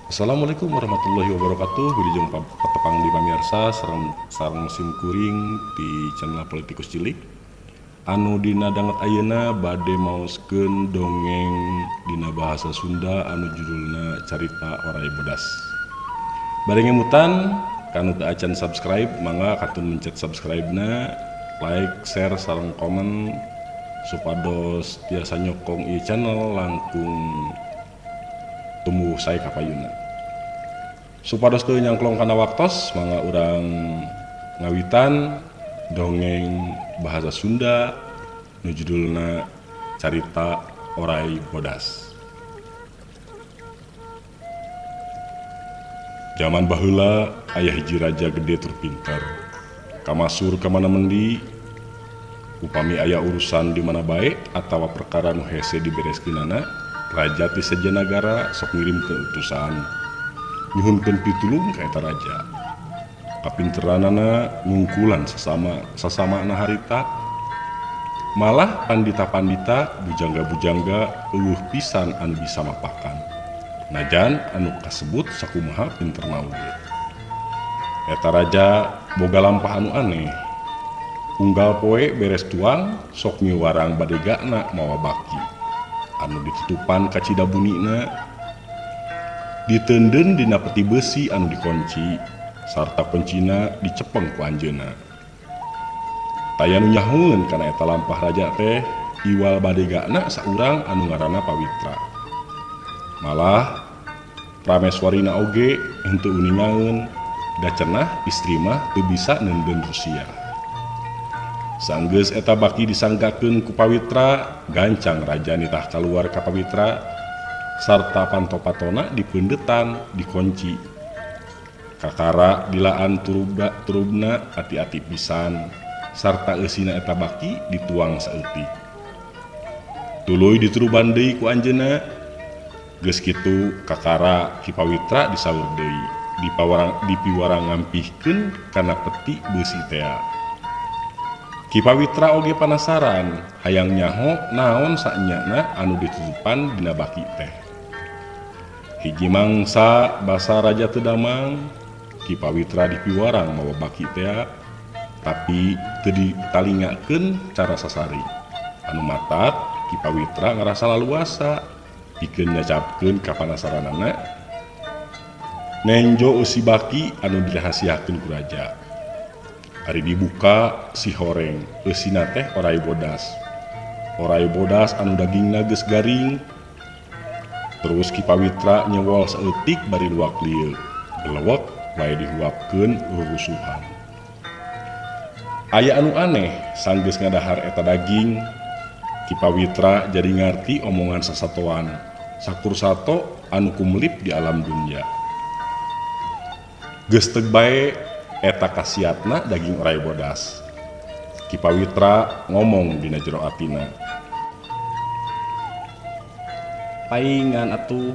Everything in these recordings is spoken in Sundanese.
Assalamualaikum warahmatullahi wabarakatuh. Wilujeng patepang di pamirsa sareng sim kuring di channel Politikus Cilik. Anu dina danget ayeuna bade maoskeun dongeng dina bahasa Sunda anu judulna Carita Oray Bodas. Bari ngemutan kanu teu acan subscribe mangga katun mencet subscribe-na, like, share sareng komen supados tiasa nyokong ieu channel langkung tumbuh sae ka payuna. Supados teu nyangklong kana waktos mangga urang ngawitan dongeng bahasa Sunda nu judulna Carita Oray Bodas. Zaman baheula aya hiji raja gede tur pinter. Kamasur ka mana mendi, upami aya urusan di mana bae atawa perkara nu hese dibereskeunana, raja ti sejen nagara sok ngirimkeun utusan nyuhunkeun pitulung ka eta raja. Kapinteranana ngungkulan sasamana harita, malah pandita-pandita bujangga-bujangga eueuh pisan anu bisa mapakan. Najan anu kasebut sakumaha pinterna oge. Eta raja boga lampah anu aneh. Unggal poe beres tuang sok miwarang badegana mawa baki anu ditutupan kacida bunina, diteundeun dina peti besi anu dikunci sarta kuncina dicepeng ku anjeunna. Taya nu nyahueun kana eta lampah raja teh iwal badegana saurang anu ngaranna Pawitra. Malah prameswarina oge henteu uningaeun da cenah istri mah teu bisa neundeun Rusia. Sanggeus eta baki disanggakeun ku Pawitra, gancang raja nitah kaluar ka Pawitra sarta panto-patona dipeundetan dikunci. Kakara dilaan turubna ati-ati pisan sarta eusina eta baki dituang saeutik. Tuluy dituruban deui ku anjeunna. Geus kitu kakara Ki Pawitra disaur deui, dipiwarang ngampihkeun kana peti beusi tea. Ki Pawitra oge panasaran hayang nyaho naon saenyana anu ditutupan dina baki teh. Hiji mangsa basa raja teu damang, Ki Pawitra dipiwarang mawa baki tea, tapi teu ditalingakeun cara sasari. Anu matak Ki Pawitra ngarasa laluasa pikeun nyacapkeun ka panasaranana nenjo eusi baki anu dirahasiakeun ku raja. Ari dibuka si horeng eusina teh oray bodas. Oray bodas anu dagingna geus garing. Terus Ki Pawitra nyewol saeutik bari luak lieu. Gelewek bae dihuapkeun rurusuhan. Aya anu aneh sanggeus ngadahar eta daging, Ki Pawitra jadi ngarti omongan sasatoan sakur sato anu kumlip di alam dunia. Geus teug bae eta kasiatna daging oray bodas. Ki Pawitra ngomong dina jero atina, paingan atuh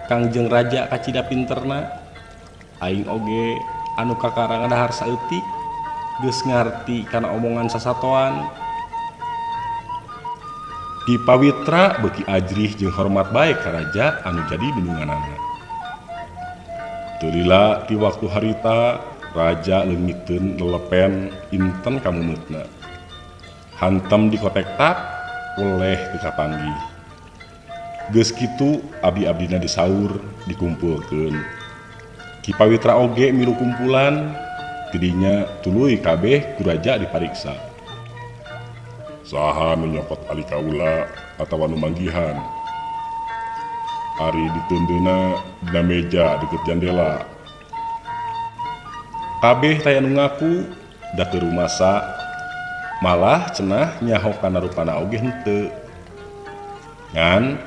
Kangjeng Raja kacida pinterna, aing oge anu kakara ngadahar saeutik geus ngarti kana omongan sasatoan. Ki Pawitra beuki ajrih jeung hormat bae ka raja anu jadi dununganana. Teu lila ti waktu harita raja leungiteun lelepen inten ka mumeutna. Hantem dikotektak oleh teu kapanggih. Geus kitu abdi-abdina disaur dikumpulkeun. Ki Pawitra oge milu kumpulan, tidinya tuluy kabeh ku raja dipariksa. Saha nu nyokot ali kaula atawa nu manggihan? Ari diteundeuna dina meja deket jandela. Kabeh taya nu ngaku da teu rumasa, malah cenah nyaho kana rupana oge henteu. Ngan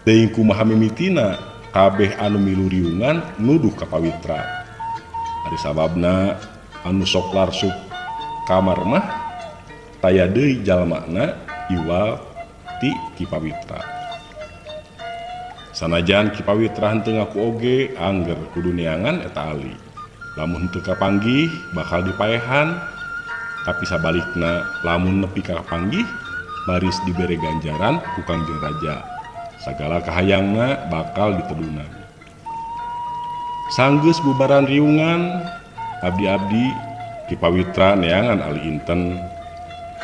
teuing kumaha mimitina kabeh anu milu riungan nuduh ka Pawitra. Ari sababna anu sok larsup kamar mah taya deui jalmana iwal ti Ki Pawitra. Sanajan Ki Pawitra henteu ngaku oge angger kudu neangan eta ali. Lamun henteu kapanggih bakal dipaehan, tapi sabalikna lamun nepi ka kapanggih baris dibere ganjaran ku Kangjeng Raja. Sagala kahayangna bakal ditedunan. Sanggeus bubaran riungan abdi-abdi Ki Pawitra neangan Ali Inten.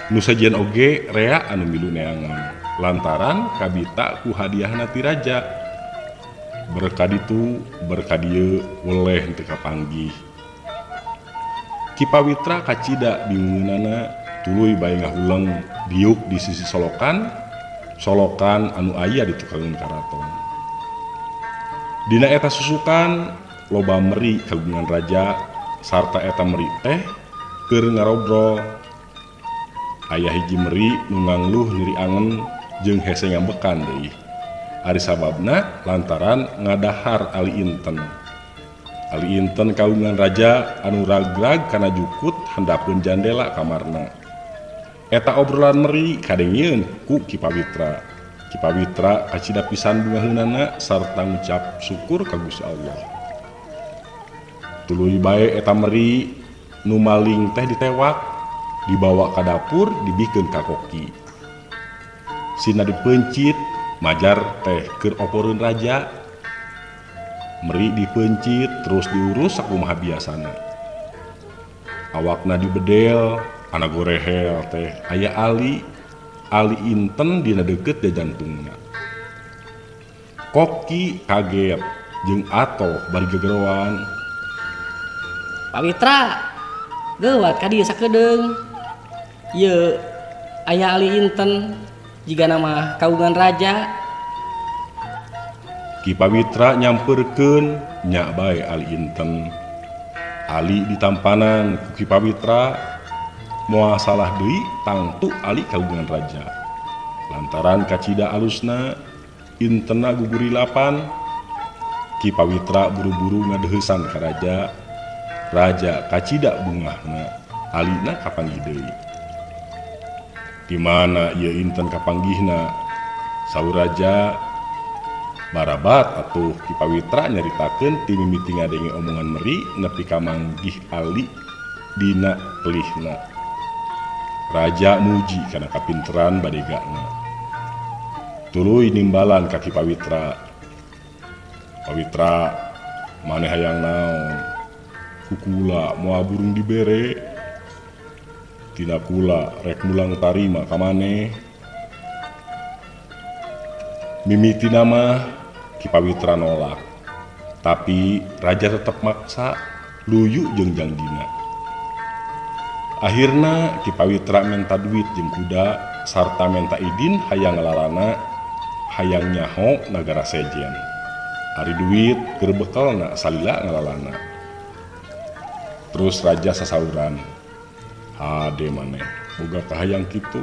Nu sejen oge rea anu milu neangan lantaran kabita ku hadiahna ti raja. Berka ditu berka dieu weleh teu kapanggih. Ki Pawitra kacida bingungeunana tuluy bae ngahuleng diuk di sisi solokan, solokan anu aya di tukangeun karaton. Dina eta susukan loba meri kagungan raja sarta eta meri teh keur ngarobrol. Aya hiji meri nu ngangluh nyeri angen jeung hese ngambekan deui. Ari sababna lantaran ngadahar Ali Inten. Ali Inten kagungan raja anu ragrag kana jukut handapeun jandela kamarna. Eta obrolan meri kadengieun ku Ki Pawitra. Ki Pawitra kacida pisan bungaheunana sarta ngucap syukur ka Gusti Allah. Tuluy bae eta meri nu maling teh ditewak, dibawa ka dapur dibikeun ka koki. Sina dipeuncit majar teh keur oporeun raja. Meri dipeuncit terus diurus sakumaha biasana. Awakna dibedel, ana gorehel teh aya ali, Ali Inten dina deukeut jantungna. Koki kaget jeung atoh bari gegeroan. Pawitra, geuwat ka dieu sakedeung. Ieu aya Ali Inten jigana mah kagungan raja. Ki Pawitra nyamperkeun nya bae Ali Inten. Ali ditampanan ku Ki Pawitra. Moal salah deui tangtu Ali kagungan raja. Lantaran kacida alusna Intena gugurilapan. Ki Pawitra buru-buru ngadeuheusan ka raja. Raja kacida bungahna, alina kapanggih deui. Di mana ieu Inten kapanggihna? Saur raja. Barabat atuh Ki Pawitra nyaritakeun ti mimiti ngadenge omongan meri nepi ka manggih Ali dina pelihna. Raja muji kana kapinteran badegana. Tuluy nimbalan ka Ki Pawitra. Pawitra, maneh hayang naon? Kukula moal burung dibere. Tina kula rek mulang tarima ka maneh. Mimiti nama Ki Pawitra nolak. Tapi raja tetep maksa luyu jeung jangjina. Akhirna Ki Pawitra menta duit jeung kuda sarta menta idin hayang ngalalana hayang nyaho nagara sejen. Ari duit keur bekelna salila ngalalana. Terus raja sasauran, hade maneh boga kahayang kitu,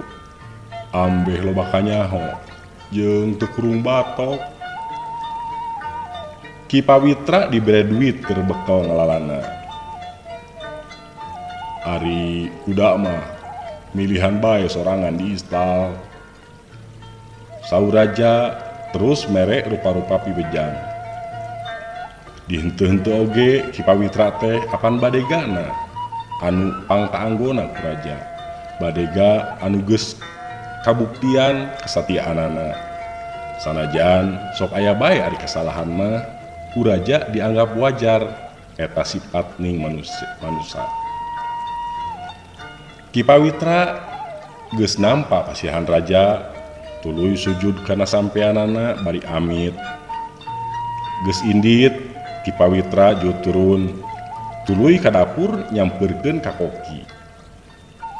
ambeh loba kanyaho jeung teu kurung batok. Ki Pawitra dibere duit keur bekel ngalalana. Ari kuda mah milihan bae sorangan di istal. Saur raja terus mere rupa-rupa pibejan. Dihenteu-henteu oge Ki Pawitra teh apan badegana anu pangkaanggona ku raja. Badega anu geus kabuktian kesatiaanana. Sanajan sok aya bae ari kesalahan mah ku raja dianggap wajar eta sifat ning manusia. Ki Pawitra geus nampa pasihan raja, tuluy sujud kana sampeanana bari amit. Geus indit Ki Pawitra jut turun, tuluy ka dapur nyamperkeun ka koki.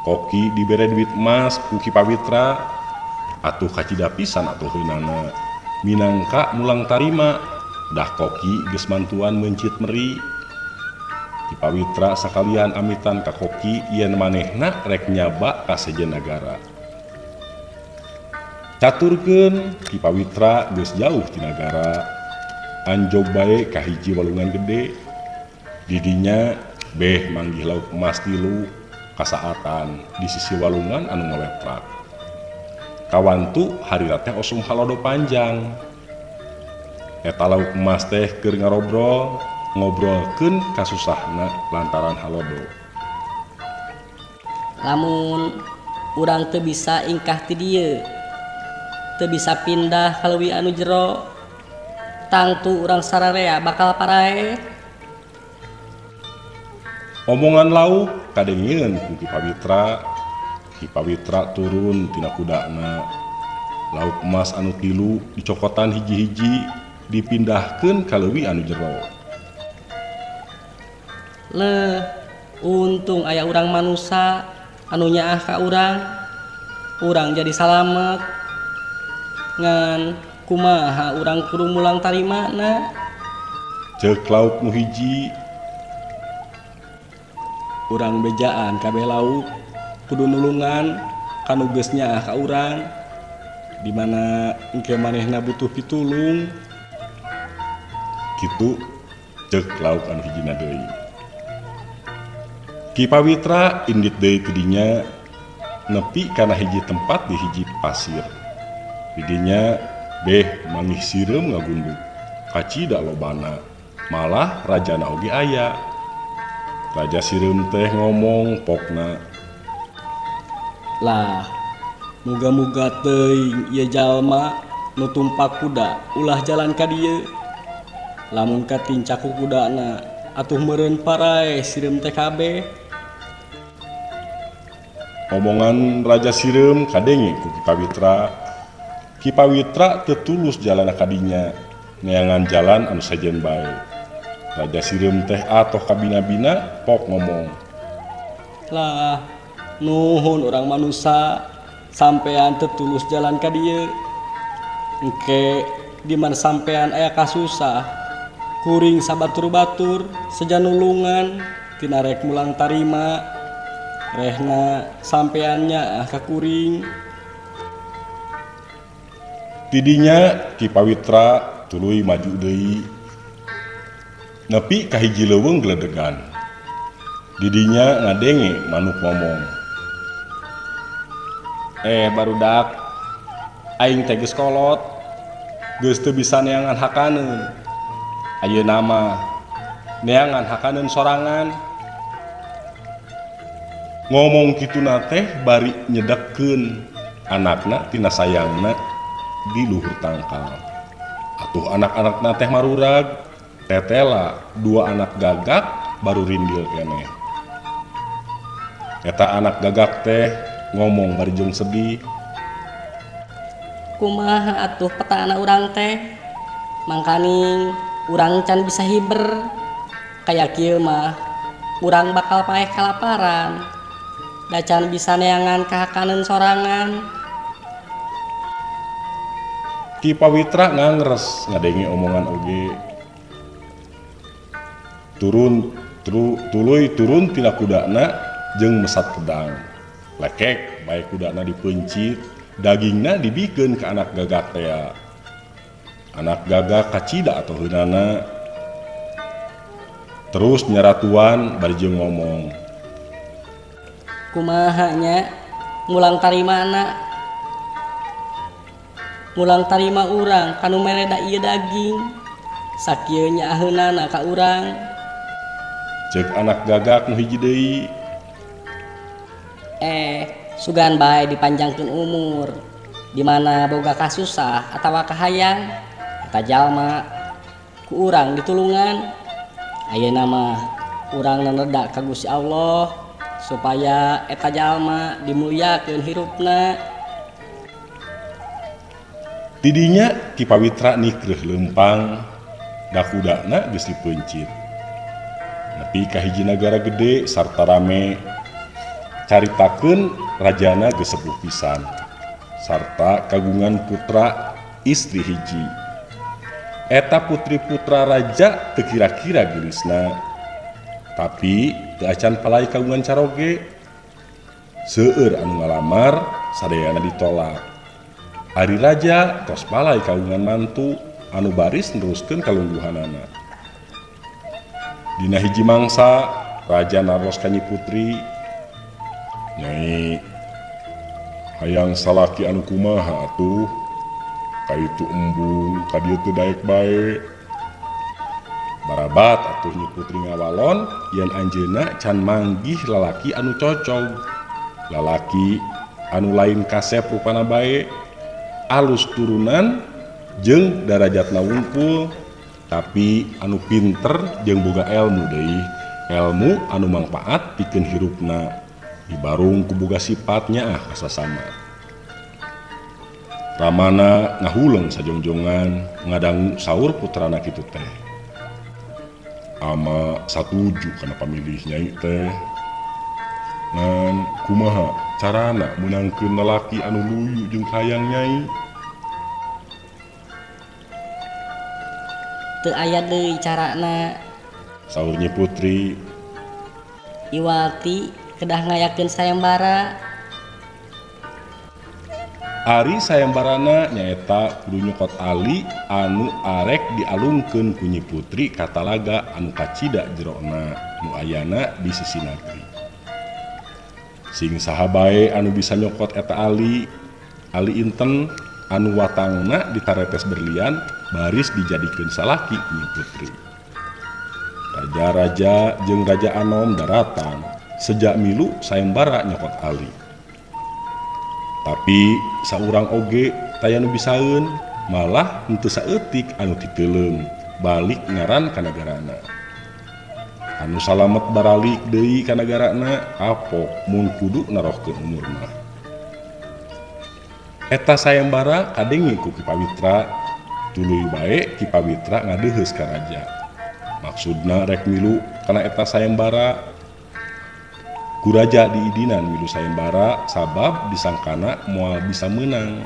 Koki dibere duit emas ku Ki Pawitra, atuh kacida pisan atuh heunana. Minangka mulang tarima, dah koki geus mantuan meuncit meri. Ki Pawitra sakalian amitan ka koki yen manehna rek nyaba ka sejen nagara. Caturkeun Ki Pawitra geus jauh ti nagara, anjog bae ka hiji walungan gede. Didinya beh manggih lauk emas tilu kasaatan di sisi walungan anu ngaleprak. Kawantu harira teh osum halodo panjang. Eta lauk emas teh keur ngarobrol, ngobrolkeun kasusahna lantaran halodo. Lamun urang teu bisa ingkah ti dieu, teu bisa pindah ka leuwih anu jero, tangtu urang sararea bakal paraeh. Omongan lauk kadengeun ku Ki Pawitra. Ki Pawitra turun tina kudana. Lauk emas anu tilu dicokotan hiji-hiji dipindahkeun ka leuwi anu jero. Leuh, untung aya urang manusa anu nyaah ka urang. Urang jadi salamet. Ngan kumaha urang kudu mulang tarimana? Ceuk lauk nu hiji. Urang bejaan kabeh lauk kudu nulungan kanu geus nyaah ka urang. Di mana engke manehna butuh pitulung. Kitu ceuk lauk anu hijina deui. Ki Pawitra indit deui ti dinya nepi kana hiji tempat di hiji pasir. Di dinya beh mangih sireum ngagunduk. Kacida lobana, malah rajana oge aya. Raja sireum teh ngomong pokna. Lah, muga-muga teuing ieu jalma nu tumpak kuda ulah jalan ka dieu. Lamun katincak ku kudana atuh meureun paraeh sireum teh kabeh. Omongan Raja Sireum kadenge ku Ki Pawitra. Ki Pawitra teu tulus jalana kadinya, neangan jalan anu sejen bae. Raja Sireum teh atoh kabina-bina pok ngomong. Lah, nuhun urang manusa sampean teu tulus jalan ka dieu. Engke di mana sampean aya kasusah, kuring sabatur-batur seja nulungan tina rek mulang tarima. Rehna sampean nyaah ka kuring. Tidinya Ki Pawitra tuluy maju deui. Nepi ka hiji leuweung gledegan. Didinya ngadenge manuk ngomong. Barudak, aing teh geus kolot, geus teu bisa neangan hakaneun. Ayeuna mah neangan hakaneun sorangan. Ngomong kituna teh bari nyedekkeun anakna tina sayangna di luhur tangkal. Atuh anak-anakna teh marurag, tetela dua anak gagak baru rindil keneh. Eta anak gagak teh ngomong bari jeung sedih. Kumaha atuh petana urang teh? Mangkaning urang can bisa hiber. Kaya kieu mah urang bakal paeh kalaparan. Da can bisa neangan kahakaneun sorangan. Ki Pawitra ngangres ngadenge omongan oge. Tuluy turun tina kudana jeung mesat pedang. Lekek bae kudana dipeuncit, dagingna dibikeun ka anak gagak tea. Anak gagak kacida atoheunana. Terus nyaratuan bari jeung ngomong. Kumaha nya mulang tarimana? Mulang tarima urang kanu mere da ieu daging. Sakieu nyaaheunana ka urang. Ceuk anak gagak nu hiji deui. Sugan bae dipanjangkeun umur. Di mana boga kasusah atawa kahayang eta jalma ku urang ditulungan. Ayeuna mah urang nenedak ka Gusti Allah supaya eta jalma dimuliakeun hirupna. Tidinya Ki Pawitra nikreuh leumpang, da kudana geus dipeuncit. Nepi ka hiji nagara gede sarta rame, caritakeun rajana geus sepuh pisan sarta kagungan putra istri hiji. Eta putri putra raja teu kira-kira geulisna, tapi teu acan palai kagungan caroge. Seueur anu ngalamar sadayana ditolak. Ari raja tos palai kagungan mantu anu baris neruskeun kalungguhanana. Dina hiji mangsa raja naros ka Nyi Putri, "Nyai, hayang salaki anu kumaha atuh? Kaitu embung, ka dieu teu daek bae." Barabat atuh Nyi Putri ngawalon yen anjeunna can manggih lalaki anu cocog. Lalaki anu lain kasep rupana bae, alus turunan jeung darajatna wungkul, tapi anu pinter jeung boga elmu deui Elmu anu mangpaat pikeun hirupna dibarung ku boga sifat nyaah ka sasama. Ramana ngahuleng sajongjongan ngadangu saur putrana kitu teh. Ama satuju kana pamilih nyai teh. Ngan kumaha carana meunangkeun lalaki anu luyu jeung hayang nyai? Teu aya deui carana. Saur Nyi Putri. Iwati kedah ngayakeun sayembara. Ari sayembarana nyaeta kudu nyokot ali anu arek dialungkeun ku Nyi Putri ka talaga anu kacida jerona nu ayana di sisi nagri. Sing saha bae anu bisa nyokot eta ali, ali inten anu watangna ditaretes berlian baris dijadikeun salaki ku Nyi Putri. Raja-raja jeung raja anom daratang sejak milu sayembara nyokot ali. Tapi saurang oge taya nu bisaeun, malah henteu saeutik anu titeuleung balik ngaran ka nagarana. Anu salamet baralik deui ka nagarana kapok mun kudu narohkeun umurna. Eta sayembara kadenge ku Ki Pawitra, tuluy bae Ki Pawitra ngadeuheus ka raja. Maksudna rek milu kana eta sayembara. Ku raja diidinan milu sayembara sabab disangkana moal bisa meunang.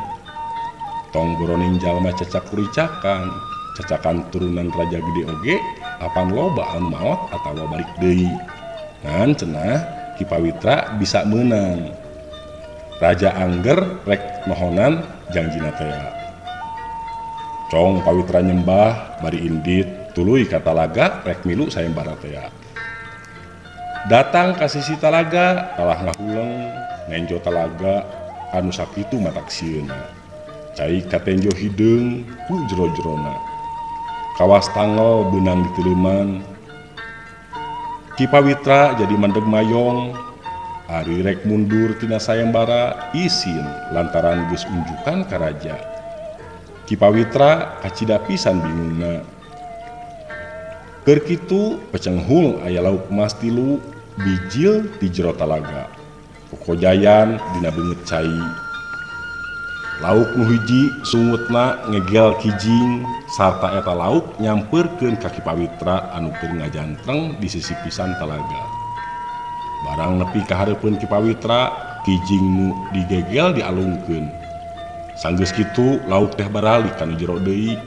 Tong goroning jalma cacak kuricakan, cacakan turunan raja gede oge apan loba anu maot atawa balik deui. Ngan cenah Ki Pawitra bisa meunang. Raja angger rek nohonan jangjina tea. Cong Pawitra nyembah bari indit tuluy ka talaga rek milu sayembara tea. Datang ka sisi talaga kalah ngahuleng nenjo talaga anu sakitu matak sieuna. Cai katenjo hideung ku jero-jerona. Kawas tangel beunang diteuleman. Ki Pawitra jadi mandeg mayong. Ari rek mundur tina sayembara isin lantaran geus unjukan ka raja. Ki Pawitra kacida pisan bingungna. Keur kitu pecenghul aya lauk emas 3 bijil ti jero talaga. Kokojayan dina beungeut cai. Lauk nu hiji sungutna ngegel kijing sarta eta lauk nyampeurkeun ka Ki Pawitra anu keur ngajantreng di sisi pisan talaga. Barang nepi ka hareupeun Ki Pawitra, kijing nu digegel dialungkeun. Sanggeus kitu lauk teh baralik kana jero deui.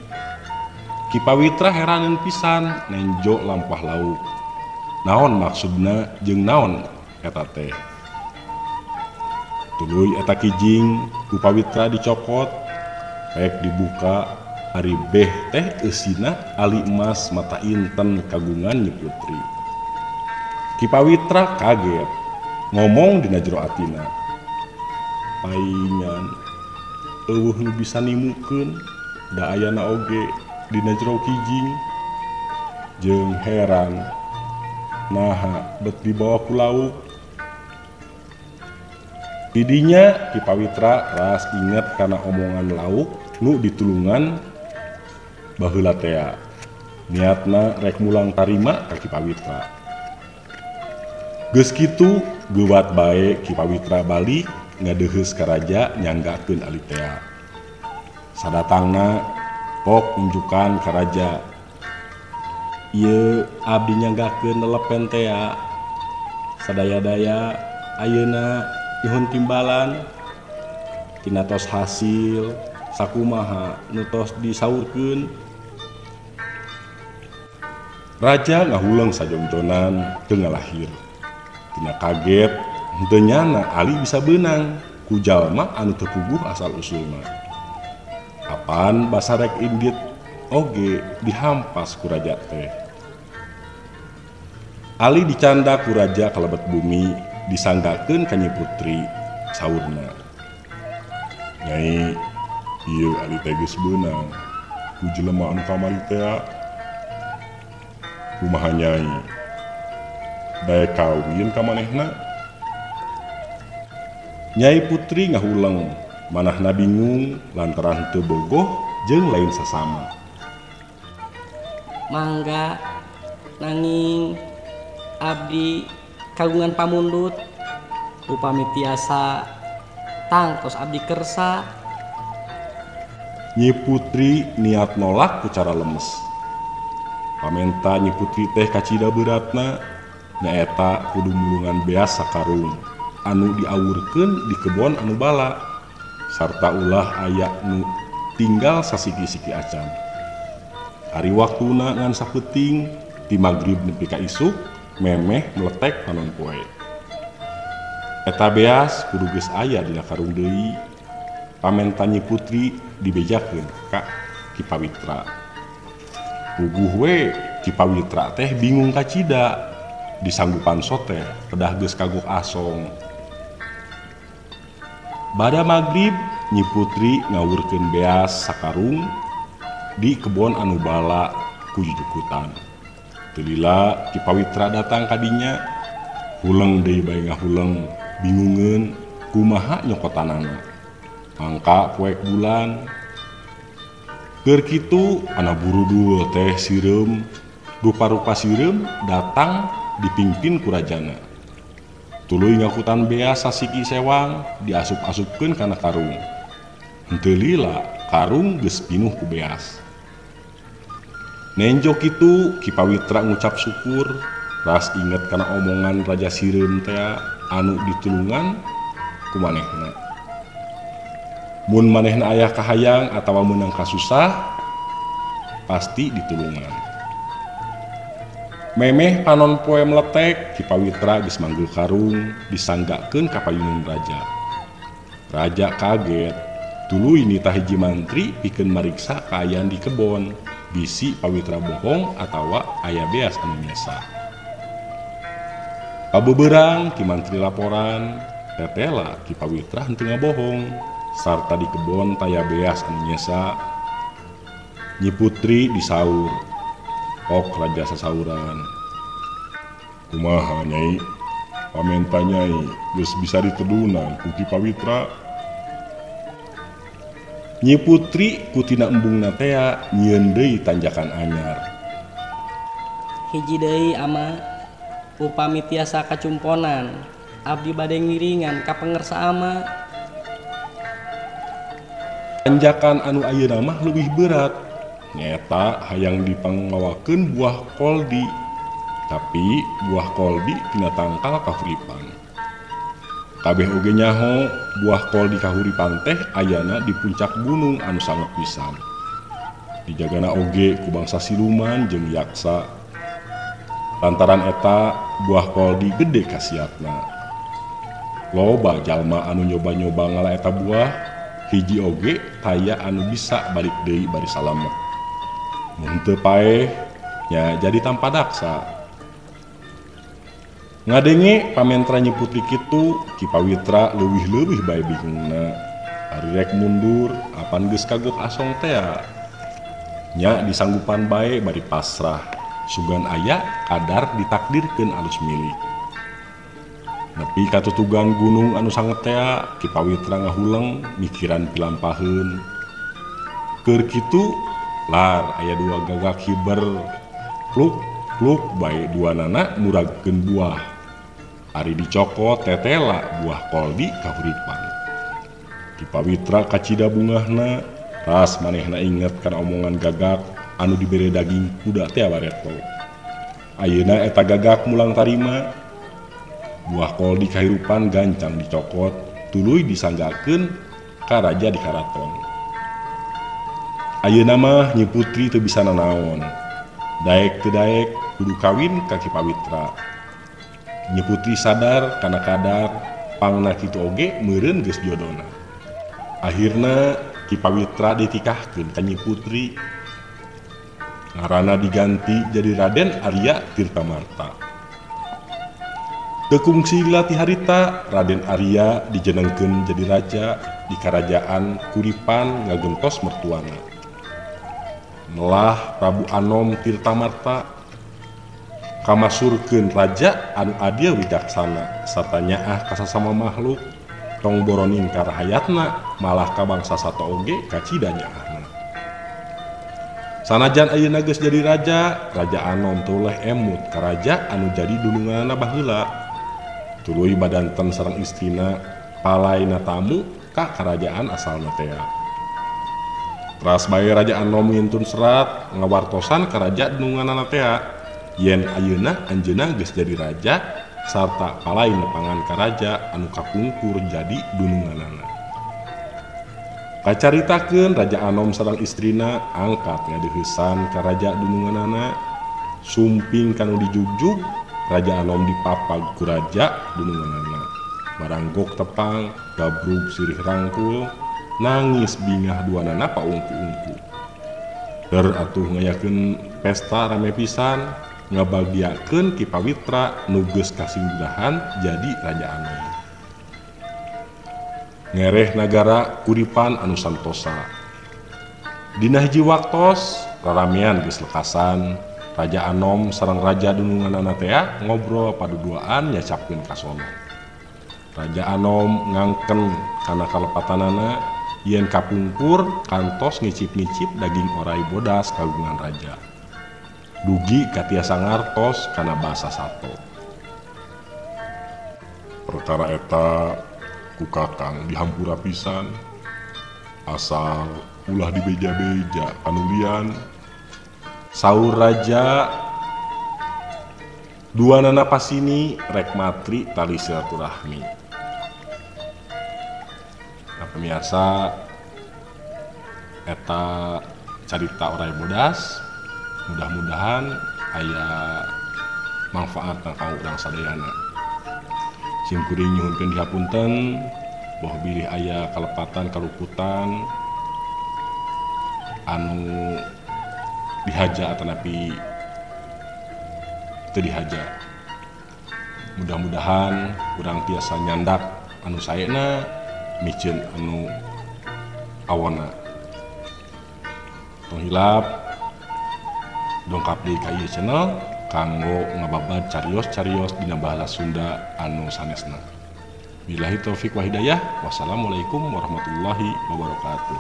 Ki Pawitra heraneun pisan nenjo lampah lauk. Naon maksudna jeung naon eta teh? Tuluy eta kijing ku Pawitra dicokot, rek dibuka ari beh teh eusina ali emas mata inten kagungan Nyi Putri. Ki Pawitra kaget, ngomong dina jero atina. Paingan eueuh nu bisa nimukeun da ayana oge dina jero kijing. Jeung heran naha bet dibawa ku lauk. Didinya Ki Pawitra ras inget kana omongan lauk nu ditulungan baheula tea. Niatna rek mulang tarima ka Ki Pawitra. Geus kitu geuwat bae Ki Pawitra balik ngadeuheus ka raja nyanggakeun ali tea. Sadatangna pok unjukan ka raja. Ieu abdi nyanggakeun lelepen tea. Sadaya-daya ayeuna nyuhun timbalan tina tos hasil sakumaha nu tos disaurkeun. Raja ngahuleng sajongjonan teu ngalahir. Tina kaget henteu nyana ali bisa beunang ku jalma anu teu puguh asal usulna. Apan basa rek indit oge dihampas ku raja teh. Ali dicanda ku raja kalebet bumi disanggakeun ka Nyi Putri saurna. Nyai, ieu ali teh geus beunang ku jelema anu kamari tea. Kumaha nyai? Daek kawin ka manehna? Nyai Putri ngahuleng, manahna bingung lantaran teu bogoh jeung lain sasama. Mangga nanging Abdi kagungan pamundut upami tiasa tangtos abdi kersa. Nyi Putri niat nolak ku cara lemes. Pamenta Nyi Putri teh kacida beratna nyaeta kudu mulungan beas sakarung anu diawurkeun di kebon anu bala sarta ulah aya nu tinggal sasiki-siki acan. Ari waktuna ngan sapeuting ti magrib nepi ka isuk memeh meletek panon poe. Eta beas kudu geus aya dina karung deui. Pamenta Nyi Putri dibejakeun ka Ki Pawitra. Puguh we Ki Pawitra teh bingung kacida disanggupan soteh pedah geus kagok asong. Bada magrib Nyi Putri ngawurkeun beas sakarung di kebon anu bala ku jujukutan. Teu lila Ki Pawitra datang kadinya, huleng deui bae ngahuleng, bingungeun kumaha nyokotanana. Mangka poek bulan. Keur kitu ana burudul teh sireum, rupa-rupa sireum datang dipimpin ku rajana. Tuluy ngakutan beas sasiki sewang diasup-asupkeun kana karung. Henteu lila karung geus pinuh ku beas. Nenjo kitu Ki Pawitra ngucap syukur, ras inget kana omongan Raja Sireum teh anu ditulungan ku manehna. Mun manehna aya kahayang atawa meunang kasusah pasti ditulungan. Memeh panon poe meletek, Ki Pawitra geus manggul karung disanggakeun ka payunun raja. Raja kaget, tuluy nitah hiji mantri pikeun mariksa kaayaan di kebon. Bisi Pawitra bohong atawa aya beas anu nyesa. Pabeberang Ki Mantri laporan, tetela Ki Pawitra henteu ngabohong sarta di kebon taya beas anu nyesa. Nyi Putri disaur, ok raja sasauran. Kumaha nyai? Pamenta nyai geus bisa ditedunan ku Ki Pawitra. Nyi Putri kutina embungna tea nyieun deui tanjakan anyar. Hiji deui ama, upami tiasa kacumponan, abdi bade ngiringan ka pangersa ama. Tanjakan anu ayeuna mah leuwih berat, nyaeta hayang dipangmawakeun buah koldi, tapi buah koldi tina tangkal kahuripan. Kabeh oge nyaho buah koldi kahuripan teh ayana di puncak gunung anu sanget pisan. Dijagana oge ku bangsa siluman jeung yaksa. Lantaran eta buah koldi gede kasiatna. Loba jalma anu nyoba-nyoba ngala eta buah, hiji oge taya anu bisa balik deui bari salamet. Mun teu paeh nya jadi tanpa daksa. Ngadenge pamentra Nyi Putri kitu, Ki Pawitra leuwih-leuwih bae bingungna. Ari rek mundur, apan geus kagok asong tea. Nya disanggupan bae bari pasrah. Sugan aya kadar ditakdirkeun alus milik. Nepi katutugan gunung anu sanget tea, Ki Pawitra ngahuleng mikiran pilampaheun. Keur kitu lar aya dua gagak hiber. Pluk pluk bae dua nana muragkeun buah. Ari dicokot tetela buah koldi kahuripan. Ki Pawitra kacida bungahna, ras manehna inget kana omongan gagak anu dibere daging kuda teh bareto. Ayeuna eta gagak mulang tarima. Buah koldi kahirupan gancang dicokot, tuluy disanggakeun ka raja di karaton. Ayeuna mah Nyi Putri teu bisa nanaon. Daek teu daek kudu kawin ka Ki Pawitra. Nyi Putri sadar kana kadar pangna kitu oge meureun geus jodona. Akhirna Ki Pawitra ditikahkeun ka Nyi Putri. Ngaranna diganti jadi Raden Arya Tirtamarta. Teu kungsi lila ti harita, Raden Arya dijenengkeun jadi raja di karajaan Kuripan ngagentos mertuana. Melah Prabu Anom Tirtamarta kamasurkeun raja anu adil wicaksana sarta nyaah ka sasama makhluk, tong boroning karahayatna malah ka bangsa sato oge kacida nyaahna. Sanajan ayeuna geus jadi raja, Raja Anom teu leh emut ka raja anu jadi dununganana baheula. Tuluy badanten sareng istrina palaina tamu ka karajaan asalna tea. Teras bae Raja Anom ngintun serat ngawartosan ka raja dununganana tea yen ayeuna anjeunna geus jadi raja sarta palai nepangan ka raja anu kapungkur jadi dununganana. Kacaritakeun Raja Anom sareng istrina angkat ngadeuheusan ka raja dununganana, sumping kanu dijugjug Raja Anom dipapag ku raja dununganana. Baranggok tepang, gabrug sirih rangkul, nangis bingah duanana paungku-ungku. Der atuh ngayakeun pesta rame pisan, ngabagiakeun Ki Pawitra nu geus kasinggudahan jadi Raja Anom. Ngereh nagara kuripan anu santosa. Dina hiji waktos raramean geus lekasan, Raja Anom sareng raja dununganana tea ngobrol paduduaan nyacapkeun kasono. Raja Anom ngangken kana kalepatanana yen kapungkur kantos ngicip-ngicip daging orai bodas kagungan raja. Dugi katiasa ngartos kana basa sato. Perkara eta ku kakang dihampura pisan, asal ulah dibeja-beja kanulian. Saur raja duanana pasini rek matri tali silaturahmi. Nah pemirsa, eta carita orai bodas, mudah-mudahan aya manfaat kanggo urang sadayana. Sim kuring nyuhunkeun dihapunten, boh bilih aya kalepatan kaluputan anu dihaja atanapi teu dihaja. Mudah-mudahan urang tiasa nyandak anu saena miceun anu awona. Tong hilap dongkap deui ka ieu channel kanggo ngababad carios-carios dina bahasa Sunda anu sanesna. Billahi taufik wa hidayah. Wassalamualaikum warahmatullahi wabarakatuh.